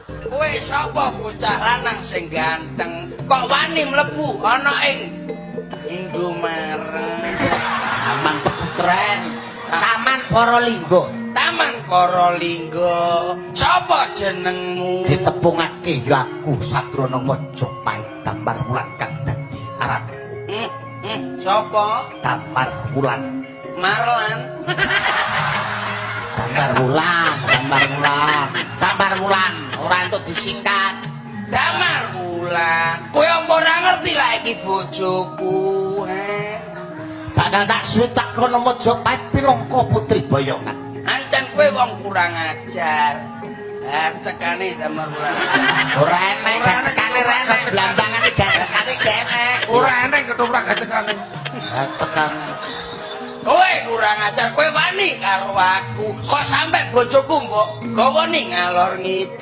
Kowe sapa bocah lanang sing ganteng kok wani mlebu ana ing Indomaret? Taman Keputren. Taman Para Lingga. Taman Para Lingga. Sapa jenengmu? Ditepungake ya aku Sadrana Majapahit Damar Wulan kang dadi aranku. Sapa? Damar Wulan. Marlan. Damar Wulan, Damar Wulan. Damar Wulan ora entuk disingkat. Damar Wulan. Kowe apa ora ngerti lah iki bojoku, he? Bakal tak suwit tak kono Majapahit Pilangka Putri Boyongan. Ancen kowe wong kurang ajar. Gacekane Damar Wulan. Ora enek gacekane, ora enek blambangane gacekane gak enek. Ora eneng ketoprak gacekane. Gacekane. Kowe kurang ajar, kowe wani karo aku. Kok sampe bojoku mbok gawa ning ngalor ngidul.